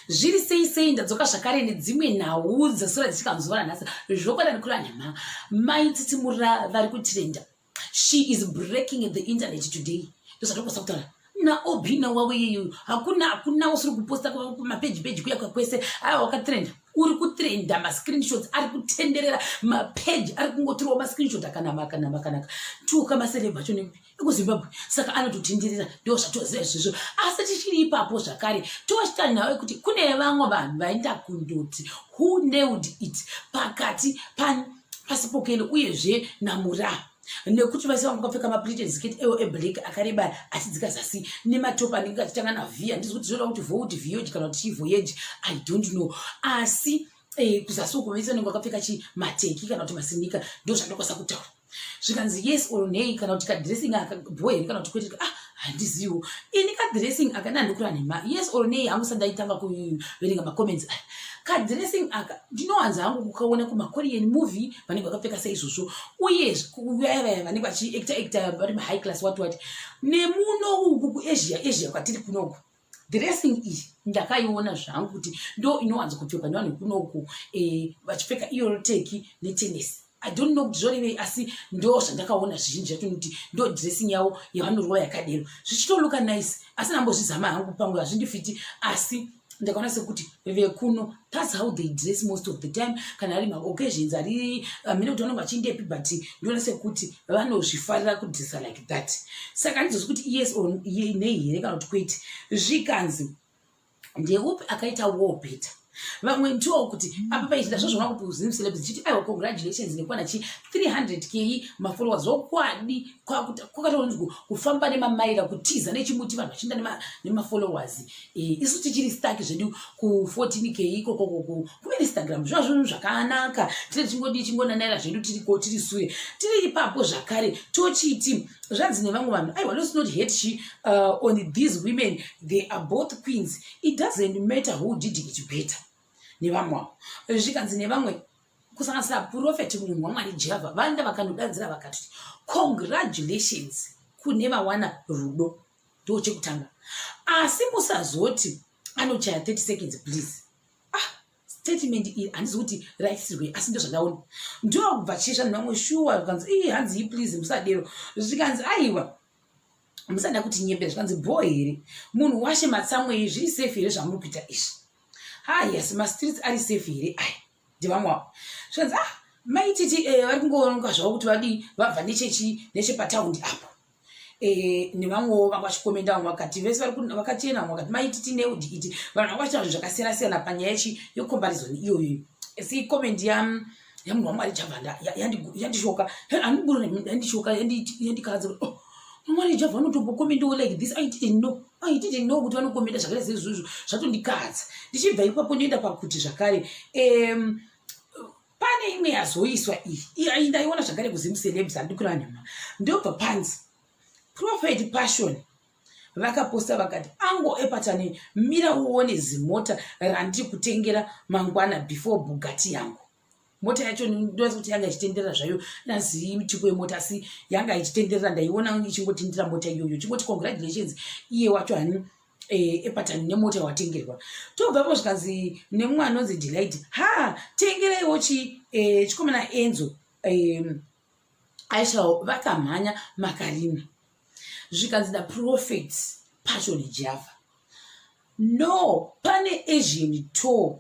Zviri sei sei, ndadzoka zvakare nedzimwe nhau dzasura dzichika muzuva ranhasi. Zvokwadi ndikura nhema, Maitsitsimura vari kutrenda. She is breaking the internet today. Ndozvatokwanisa kutaura naObina wavo iyeyu. Hakuna, hakuna usiri kuposta kumapeji peji kuya kwese. Aiwa, wakatrenda, uri kutrenda. Mascreenshots ari kutenderera mapeji, ari kungotorawo mascreenshot akanama, akanama, akanaka. Tuka maceleb acho nekupi ekuZimbabwe, saka anototenderera. Ndo zvatoziva izvozvo. Asi tichiri ipapo zvakare, tochita nhau yekuti kune vamwe vanhu vaenda kundoti who nailed it pakati paSipokele uyezve naMura, nekuti vese vanga vakapfeka mapleated skirt ewo eblack akareba achidzika zasi, nematopa anenge achitanga nav. Handizi kuti zvinoda kuti vout voyage kana kuti chivoyage, I don't know. Asi kuzasi uko vese vanenge vakapfeka chimateki kana kuti masinika. Ndo zvandokwanisa kutaura. Zvikanzi yes or nay, kana kuti kadressing aka bho here kana kuti kwete? Ah, handizivo ini kadressing aka. Nandikura nhema, yes or nay hangu sandaitanga kuverenga macomments aya. Kadressing aka ndinowanza hangu kukaona kumaKorean movie, vanenge vakapfeka saizvozvo, uye vaya vaya vanenge vachiacta acta vari mahigh class, what what. Nemuno uku kuAsia, Asia kwatiri kunoku, dressing iyi ndakaiona zvangu kuti ndo inowanza kupfekwa nevanhu kunoku, vachipfeka iyo teki netenesi. I don't know kuti zvorevei, asi ndo zvandakaona zvizhinji zvacho, kuti ndo dressing yavo yavanorova yakadero, zvichitolooka nice. Asi ndambozvizama hangu, pamwe hazvindifiti, asi ndakaona sekuti vekuno, that's how they dress most of the time kana ari maoccasions ari hamene kuti vanonge vachindepi, but ndinoona sekuti vanozvifarira kudressa like that. Saka handizozi kuti yes or nei here kana kuti kwete. Zvikanzi ndeupi akaita war better? Vamwe ndo kuti apa paizvida zvozvona kuti uZim celebs ndichiti aiwa, congratulations nekuwana chi 300 K mafollowers. Zvokwadi kwakatoonzi kufamba nemamaira, kutiza nechimuti, vanhu vachienda nemafollowers. Isu tichiri stuck zvedu ku14 K ikokoko kuInstagram. Zviva zvinhu zvakanaka, tine tingodi chingonanaira zvedu, tiriko, tiri sure, tiri ipapo zvakare. Tochiti zvanzi nevamwe vanhu, aiwa, let's not hate chi on these women, they are both queens, it doesn't matter who did it better. Nevamwe avo, zvikanzi nevamwe, kusanganisira Prophet, munhu waMwari Java, vaenda vakandodanzira vakati congratulations kune vawana rudo. Ndo chekutanga, asi musazoti anochaya 30 seconds, please. Ah, statement iyi handizi kuti raisirwei, asi ndo zvandaona. Ndokubva chisva nevamwe shuwa, zvikanzi ii, hanzi please musadero. Zvikanzi aiwa, musada kuti nyembe. Zvikanzi bho here, munhu washe matsamwei, zviri safe here zvamuri kuita izvi? Ha, yes, mastreets ari safe here aya? Ndevamwe avo. Zvikanzi ah, Maititi vari kungoonga zvavo kuti vadii, vabva nechechi nechepataundi apo. Nevamwewo vanga vachikomenda, vamwe vakati vese vakachena, vamwe vakati Maititi neudi iti. Vanhu vanga vachiita zvinhu zvakasiyana siyana panyaya yechi yecomparison iyoyo. Asi comment yamunhu waMwari Javha yandishoka, handiburo, yandishoka, yandikaradza. Oh, Mwari Javha vanotombokomendawo like this? I didn't know, I didn't know kuti vanokomenda zvakaita seizvozvo. Zvatondikadza. Ndichibva ipapo ndoenda pakuti zvakare pane imwe yazoiswa iyi, ndaiona zvakare kuZim celebs, handikura nhema. Ndobva panzi Prophet Passion vakaposta vakati, "Ango epatani, mira uone zimota randiri kutengera mangwana before Bugatti yangu." Mota yacho ndozi kuti yanga ichitenderera zvayo, nazivi tipo yemota, asi yanga ichitenderera, ndaiona ichingotendera mota iyoyo, chingoti congratulations iye wacho hani epatani nemota yawatengerwa. Tobvapo zvikanzi nemumwe anonzi Delight, ha, tengereiwo chi chikomana Enzo Aishawo, vakamhanya makarima. Zvikanzi naProphet Passion Java, no, pane Asian tour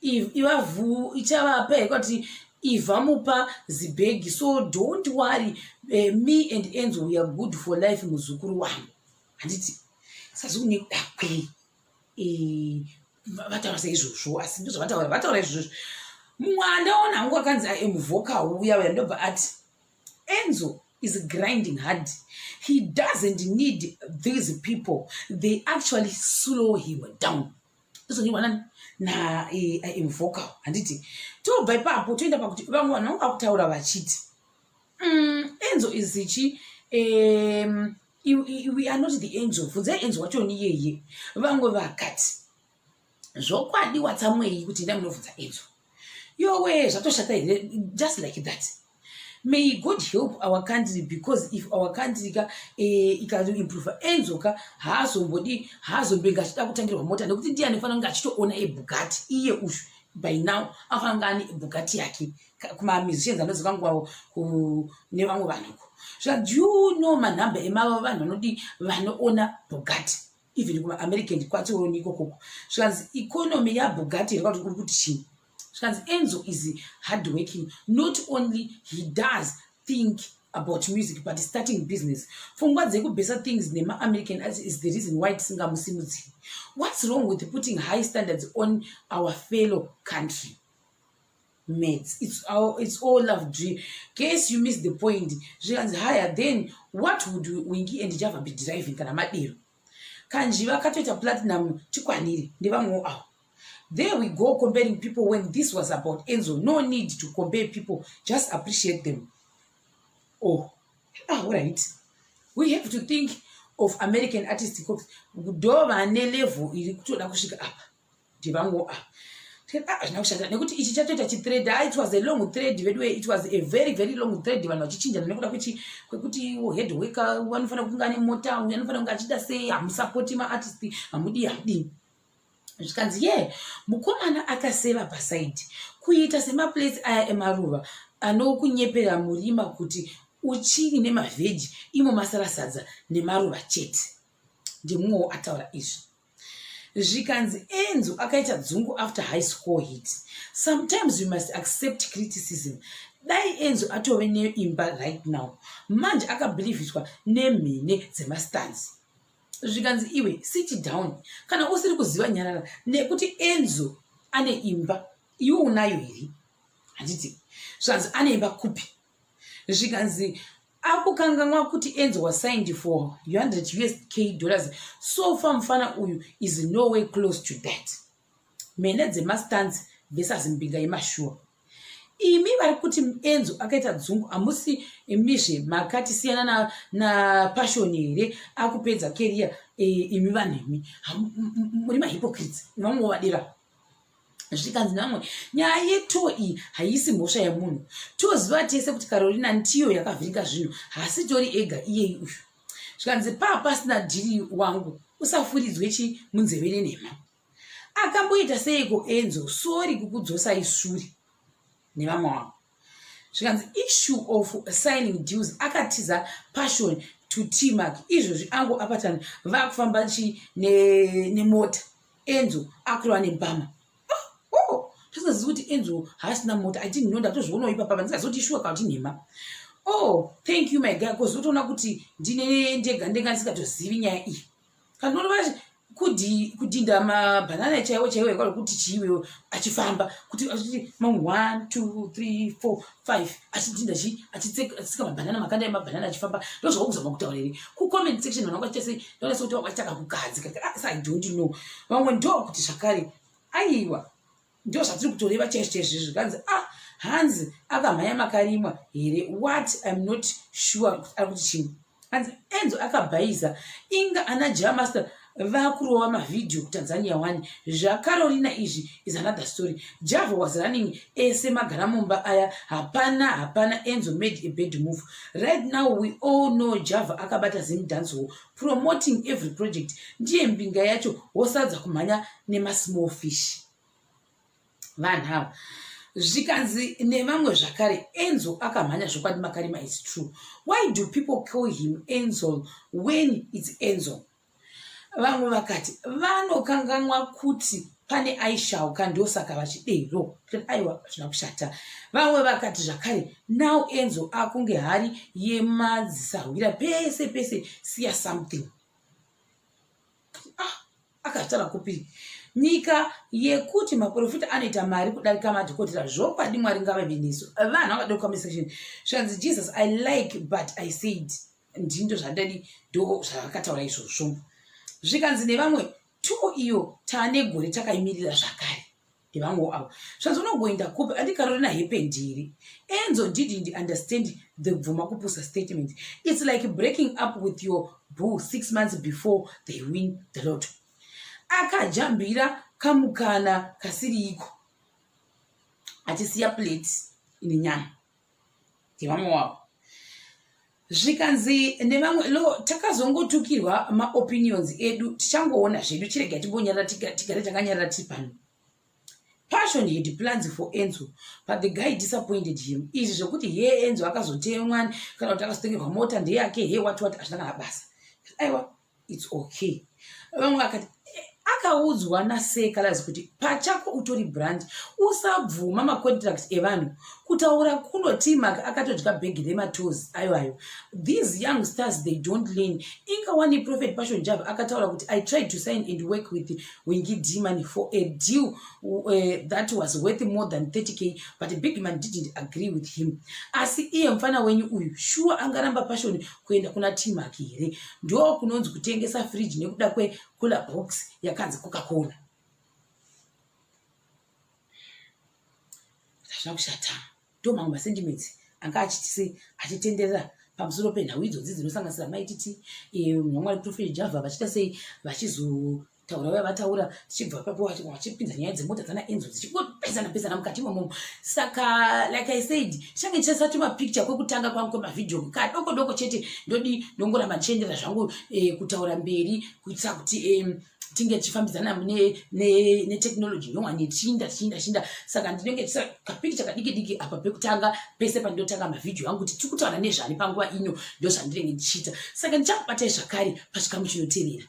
ivavhu ichavapa kuti ivhamupa zibhegi, so don't worry, me and Enzo, we are good for life, muzukuru wangu. Handiti sazikune kuda kwei vataura saizvozvo, asi ndozvavataura, vataura izvozvo. Mumwe andaona hangu akanzi I am vocal, uya uya, ndobva ati Enzo is grinding hard, he doesn't need these people, they actually slow him down. Izonyorwa nani? Na I am vocal. Handiti tobva ipapo toenda pakuti vamwe vanhu vanga kutaura vachiti Enzo is chi we are not the Enzo, bvunzai Enzo wachoni iyeye. Vamwe vakati zvokwadi watsamwei kuti ndai munobvunza Enzo? Yowe, zvatoshata here just like that? May God help our country, because if our country ka ikaimprova, Enzo ka haazombodi, haazombenga achida kutangirwa mota, nekuti ndiye anofanira kunge achitoona eBugatti. Iye uyu by now anofanira kunge ane Bugatti yake, kumamusicians anoziva nevamwe vanhuko. Zva, do you know manhamba emava vanhu vanodi vanoona Bugatti, even kumaAmerican kwatoroni ikokoko? Zvikanzi economy yaBugatti here, kuti uri kuti chii? Zvikanzi Enzo is hard working. Not only he does think about music, but starting business. Pfungwa dzekubhesa things nemaAmerican is the reason why tisingamusimudziri. What's wrong with putting high standards on our fellow country mates? It's all love dream. Case you miss the point. Zvikanzi higher, then what would Winky and Java be driving? Kana madero kanji vakatoita platinum, tikwanire ndevamwewo avo. There we go, comparing people when this was about Enzo. No need to compare people, just appreciate them. Oh, ah, right, we have to think of American artist, ndo vane level iri kutoda kusvika apa. Ndevamwewo ava. Ah, hazvina kushanda nekuti ichi chatoita chithread. Ah, it was a long thread veduwe. It was a very, very long thread, vanhu vachichinjana nekuda kwekuti head worker vanofanira kunge ane mota, anofanira kunge achida sei, hamusapoti maartist, hamudii, hamudii. Zvikanzi ye mukomana akaseva pasaidi kuita semaplates aya emaruva anokunyepera murima kuti uchiri nemavheji, imo masarasadza nemaruva chete. Ndimumwewo ataura izvi. Zvikanzi Enzo akaita dzungu after High Score hit. Sometimes you must accept criticism. Dai Enzo atove neimba right now. Manje akabhilivhiswa nemhene dzemastands. Zvikanzi iwe, sit down. Kana usiri kuziva, nyarara, nekuti Enzo ane imba, iwe unayo here? Handiti zvikanzi ane imba kupi? Zvikanzi akukanganwa kuti Enzo was signed for 100 USK dollars. So far mufana uyu is no way close to that. Mhene dzemastands versus mbinga yemashuwa. Imi vari kuti Enzo akaita dzungu, hamusi mizve makati siyana naPassion here? Akupedza career. Imi vanhu imi muri mahypocrites. Vamwe vadera. Zvikanzi namwe, nyaya yetour iyi haisi mhosva yemunhu. Toziva tese kuti Carolina ndiyo yakavhiringa zvinhu, hasi tori ega iyeyi uyu. Zvikanzi paa pasina deal wangu, usafuridzwe chi munzeve nenhema. Akamboita seiko Enzo? Sorry kukudzosai sure nevamwe vavo. Zvikanzi issue of signing deals, akatiza Passion to Tmark. Izvozvi angu apatani vakufamba chi nemota, Enzo akurova nembama. Oh, tisingazivi kuti Enzo haasina mota. I didn't know, ndatozvionawo ipapapa, ndingazivi kuti shuwa kana kuti nhema. Oh, thank you, my guy, kuzotoona kuti ndine ndega ndega ndisingatozivi nyaya iyi. Kana unorova kudhinda mabhanana chaiwo chaiwo yakari kuti chiiwewo achifamba kuti achiti mamwe 1 2 3 4 5, achidhinda chi, achitsika mabhanana, makanda emabhanana achifamba. Ndozvakuzama kutaura here kucomment section? Vanhu vakaita sei? Ndaona sekuti vakaita kakukadzi. Asi I don't know, vamwe ndo kuti zvakare aiwa, ndo zvatiri kutoreva chaizvo chaizvo. Zvikanzi, ah, hanzi akamhanya makarimwa here? What? I'm not sure kuti ari kuti chii. Hanzi Enzo akabhaiza inga ana Jamaster vakurova mavhidhiyo kuTanzania 1. ZvaCarolina izvi is another story. Java was running ese magara mumba aya. Hapana, hapana. Enzo made a bad move. Right now we all know Java akabata Zimdancehall, promoting every project. Ndiye mbinga yacho, wosadza kumhanya nemasmall fish vanhu ava. Zvikanzi nevamwe zvakare, Enzo akamhanya zvokwadi makarima is true. Why do people call him Enzo when it's Enzo? Vamwe vakati vanokanganwa kuti pane aishauka, ndosaka vachidero. Aiwa, zvina kushata. Vamwe vakati zvakare, now Enzo akunge hari yemadzisahwira pese pese, siya something. Ah, akazvitaura kupi? Nyika yekuti maprofita anoita mari kudarika madhokotera. Zvokwadi, Mwari ngavave nesu. Vanhu vakada kucomment section. Zvanzi, Jesus I like, but I said ndindo zvandadi, ndo zvavakataura izvozvo. Zvikanzi nevamwe, tour iyo taane gore takaimirira zvakare. Ndevamwewo avo. Zvanzi unogoenda kupi? Andi Carolina happened here? Enzo didn't understand the bvuma kupusa statement. It's like breaking up with your boo 6 months before they win the lotto. Akajambira kamukana kasiriiko, achisiya plate ine nyama. Ndevamwe wavo. Zvikanzi nevamwe lo, takazongotukirwa maopinions edu, tichangoona zvedu, chirega timbonyarara, tigare takanyarara tiri pano. Passion had plans for Enzo, but the guy disappointed him. Izvi zvekuti he Enzo akazotemwa kana kuti akazotengerwa mota ndeyake, he what what, hazvina kana basa. Aiwa, it's okay. Vamwe vakati akaudzwa naSeh Calaz kuti pachako utori brand, usabvuma macontract evanhu. Kutaura kuno Tmark akatodya bhegi rematozi ayo ayo. These young stars, they don't learn. Ingawani Prophet Passion Java akataura kuti, "I tried to sign and work with Winky D man for a deal that was worth more than 30K, but big man didn't agree with him." Asi iye mufana wenyu uyu, shuwa angaramba Passion kuenda kuna Tmark here? Ndo kunonzi kutengesa fridge nekuda kwecooler box yakanzi Coca-Cola. Hazvina kushata. Ndo mamwe masentiments anga achitise achitenderera pamusoro penhau idzodzi dzinosanganisira Maititi, Mwamwari Prophet Java vachiita sei, vachizotaura vaya vataura, tichibva papo vachipinza nyaya dzemota dzana Enzo, dzichingopesana pesana mukati imomomo. Saka like I said, tichange tichaisa tumapicture kwekutanga kwangu kwemavhidhiyo kadoko doko chete. Ndodi ndongoramba ndichiendera zvangu kutaura mberi kuitira kuti tinge tichifambidzana netechnology nyowani, tichiinda tichiinda tichiinda. Saka ndinenge kapicture kadiki diki apa pekutanga pese pandinotanga mavhidhiyo angu, kuti tiri kutaura nezvani panguva ino. Ndo zvandinenge ndichiita. Saka ndichakubatai zvakare pachikamu chinotevera.